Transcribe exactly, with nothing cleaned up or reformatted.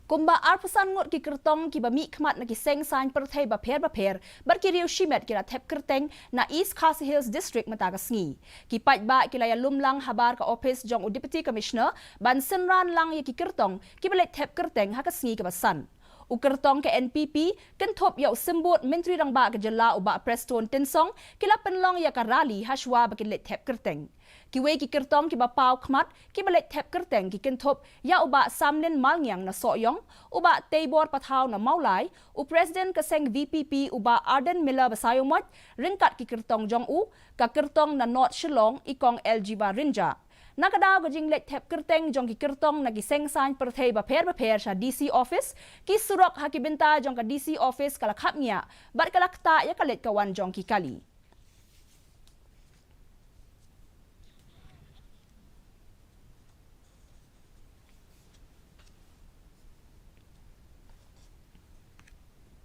Kumba arphew san ngut ki kyrtong kiba mihkhmat na ki seng sain pyrthei bapher bapher bad ki riew shimet ki la thep kyrteng na East Khasi Hills District mynta ka sngi. Ki paidbah ki la ïalum lang habar ka ophis jong u Deputy Commissioner ban synran lang ïa ki kyrtong kiba leit thep kyrteng ha ka sngi kaba san. U kyrtong ka N P P kynthup ïa u Symbud Myntri Rangbah ka jylla u Bah Prestone Tynsong ki la pynlong ïa ka rally hashwa ba kin leit thep kyrteng. Kiwei ki kyrtong kiba paw khmat kiba leit thep kyrteng ki kynthup ïa u Bah Samlin Malngiang na Sohiong, u Bah Teibor Pathaw na Mawlai, u President ka seng V P P u Bah Ardent Miller Basaiawmoit, ryngkat ki kyrtong jong u, ka kyrtong na North Shillong i Kong L G Barinja. Na ka daw ka jingleit thep kyrteng jong ki kyrtong na ki seng sain pyrthei bapher bapher sha D C office, ki surok ha ki bynta jong ka D C office ka la khapngiah bad ka la ktah ïa ka leit ka wan jong ki kali.